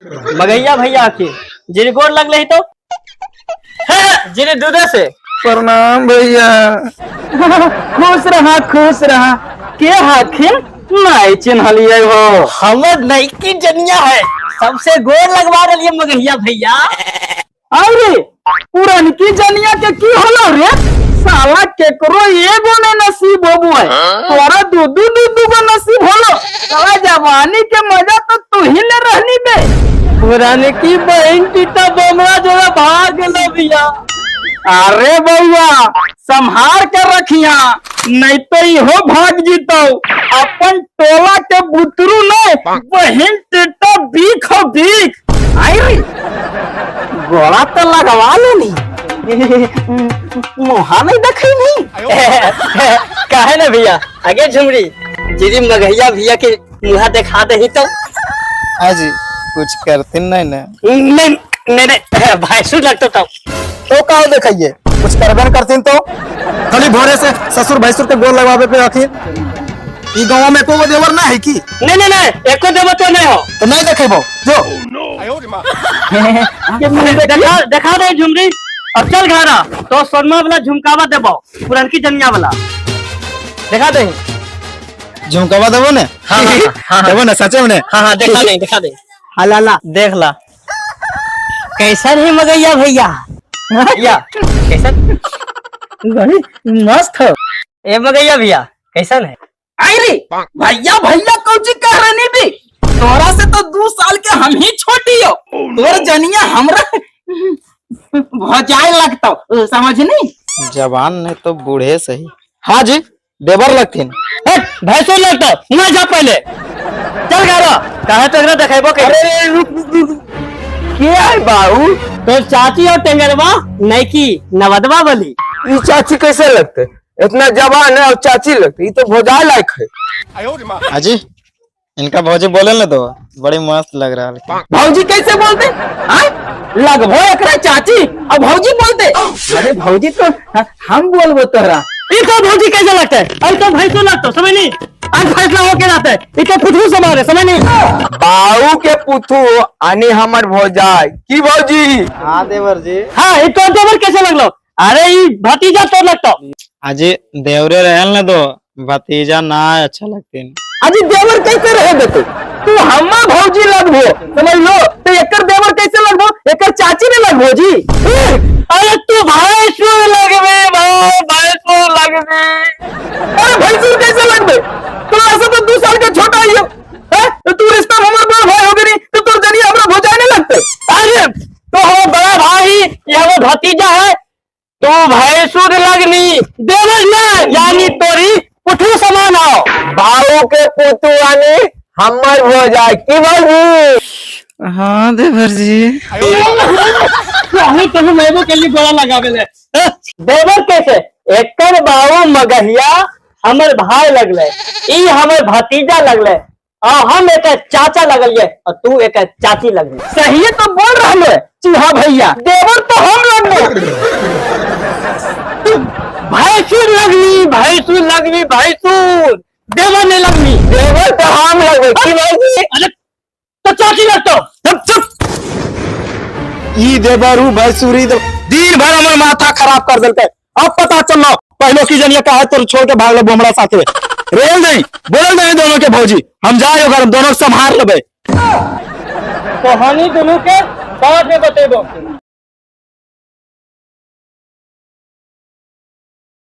मगैया भैया के जिरी गोर लगले ही तो जिरी दूधे से। प्रणाम भैया। खुश रहा खुश रहा। के हाखिन नहीं चिन्हलिए हो? हमर नईकी जनिया है, सबसे गोर लगवा रही मगैया भैया। अरे पुरनकी जनिया के की होलो रे? साला केकरो एगो ने नसीब होबो है, तोरा दू दू दू दू गो नसीब होलो। साला जवानी के मजा तो तू ही ले रहनी बे। पुराने की बहन टीटा बोमरा जोड़ा भाग गेलो भैया। अरे बउआ संभार के रखिया, नहीं तो इहो भाग जीतो। अपन टोला के बुतरू ने बहन टीटा बीख हो बीख। आई रे गोड़ा तो लगवा लेनी, मुहा नहीं देखी नहीं। काहे ना भैया, आगे झुमरी जिरी मगैया भैया के मुहा देखा दही तो। हाजी कुछ करते नहीं ना? नहीं नहीं नहीं, भैंसुर लगतो तो। तो काहे देखिए कुछ करबे न करतीन तो खाली भोरे से ससुर भैंसुर के गोर लगवावे पे आखिर। ई गांव में एको गो देवर ना है की? नहीं नहीं नहीं, एको देवो तो नहीं हो। तो नहीं देखेबो जो। देखा देखा दे झुमरी। अब चल घरा तो सोनमा वाला झुमकावा देबो, पुरनकी जनिया वाला देखा दे। झुमकावा देबो ने? हाँ, हाँ, हाँ, देबो ने सचे में ने? हाँ हाँ, देखा दे देखा दे। हलाला देख ला कैसन है मगैया भैया। भैया कैसन? बड़ी मस्त हो। ए मगैया भैया कैसन है? आई रे भैया भैया कौची कह रहनी भी, तोरा से तो 2 साल के हम ही छोटी हो। तोर जनिया हमरा भजाए लगतो, समझनी? जवान ने तो बूढ़े सही। हाँ जी देवर लगथिन। भैंसुर लगतो, मुँह जा पहले चल घरा। काहे तो एकरा देखेबो के? अरे रुक रुक, के है बाबू? तो चाची और टेंगरवा नैकी नवदवा वाली। ई चाची कैसे लगते? इतना जवान है और चाची लगते, ई तो भोजाए लायक है। हाजी इनका भौजी बोले ना तो बड़ी मस्त लग रहा है। भौजी कैसे बोलते? आय लगभो एकरा चाची और भौजी बोलते। अरे भौजी तो हम बोलबो तोरा। ई तो भौजी कैसे लगते है? अरे तो भैंसुर लगतो, समझ नहीं? आज फैसला होके रहता है, ई तो पुथू समारे, समझ नहीं? बाऊ के पुथू आनी हमर भौजाई की भौजी। हाँ देवर जी। हाँ ई तो देवर कैसे लगलो? अरे ई भतीजा तो लगतो। हाजी देवरे रहल ना तो भतीजा ना अच्छा लगते। अजी देवर कैसे रहे देते? तू हम्मा भौजी लगभो, समझ लो? तो एकर देवर कैसे लगभो? एकर चाची ने लगभो जी। अरे तू भैंसुर लगबे भाई, भैंसुर लगबे। अरे भैंसुर कैसे लगबे? तू ऐसे तो 2 साल के छोटा ही हो। हैं? तो तू रिश्ता हमर बड़ भाई हो गई, तो तोर जनिया हमरा भौजाई नहीं लगते। अरे तो हम बड़ा भाई, ये हमर भतीजा है, तू भैंसुर लगनी देवर ना, यानी तोरी पुठू समान हो। बाऊ के पुतू आनी हमर भौजाई की भौजी। हाँ देवर जी। हमें तो मेरे के लिए गोला लगावे ले। देवर कैसे? एकर बाऊ मगहिया हमर भाई लगले, ई हमर भतीजा लगले, और हम एक चाचा लगलिए और तू एक चाची लगली। सही तो बोल रहे चूहा भैया, देवर तो हम लगले। भैंसुर लगली, भैंसुर लगली, भैंसुर देवर नहीं लगली। देवर तो हम लगले की भौजी। अरे तो चाची लगतो। चुप चुप। ई देवर ऊ भैंसुर ई देवर, दिन भर हमर माथा खराब कर देलकै। अब पता चललो पहलो की जनिया काहे तोर छोड़ के भागलो बोमड़ा साथे। रेल नहीं बोलल नहीं दोनों के भौजी, हम जाए ओकर दोनों के संभाल लेबै। कहानी दोनों के बाद में बतेबो।